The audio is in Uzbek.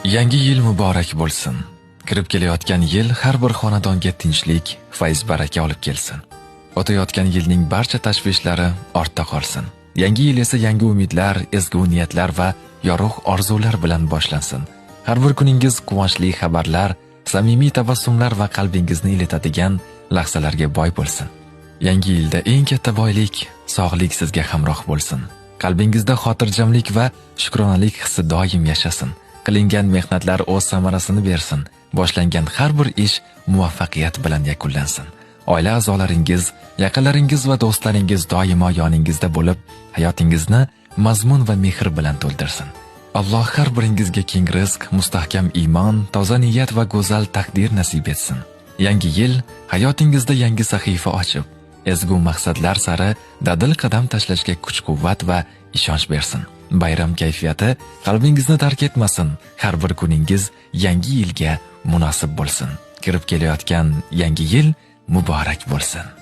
Yangi yil muborak bo'lsin. Kirib kelayotgan yil har bir xonadonga tinchlik, fayz-baraka olib kelsin. O'tayotgan yilning barcha tashvishlari ortda qolsin. Yangi yil esa yangi umidlar, ezgu niyatlar va yorug' orzular bilan boshlansin. Har bir kuningiz quvonchli xabarlar, samimiy tabassumlar va qalbingizni ilitadigan lahzalarga boy bo'lsin. Yangi yilda eng katta boylik sog'lik sizga hamroh bo'lsin. Qalbingizda xotirjamlik va shukronalik hissi doim yashasin. Qilingan mehnatlar o'z samarasini bersin. Boshlangan har bir ish muvaffaqiyat bilan yakunlansin. Oila a'zolaringiz, yaqinlaringiz va do'stlaringiz doimo yoningizda bo'lib, hayotingizni mazmun va mehr bilan to'ldirsin. Alloh har biringizga keng rizq, mustahkam iymon, toza niyat va go'zal taqdir nasib etsin. Yangi yil hayotingizda yangi sahifa ochib, ezgu maqsadlar sari dadil qadam tashlashga kuch-quvvat va ishonch bersin. Bayram kayfiyati qalbingizni tark etmasin. Har bir kuningiz yangi yilga munosib bo'lsin. Kirib kelayotgan yangi yil muborak bo'lsin.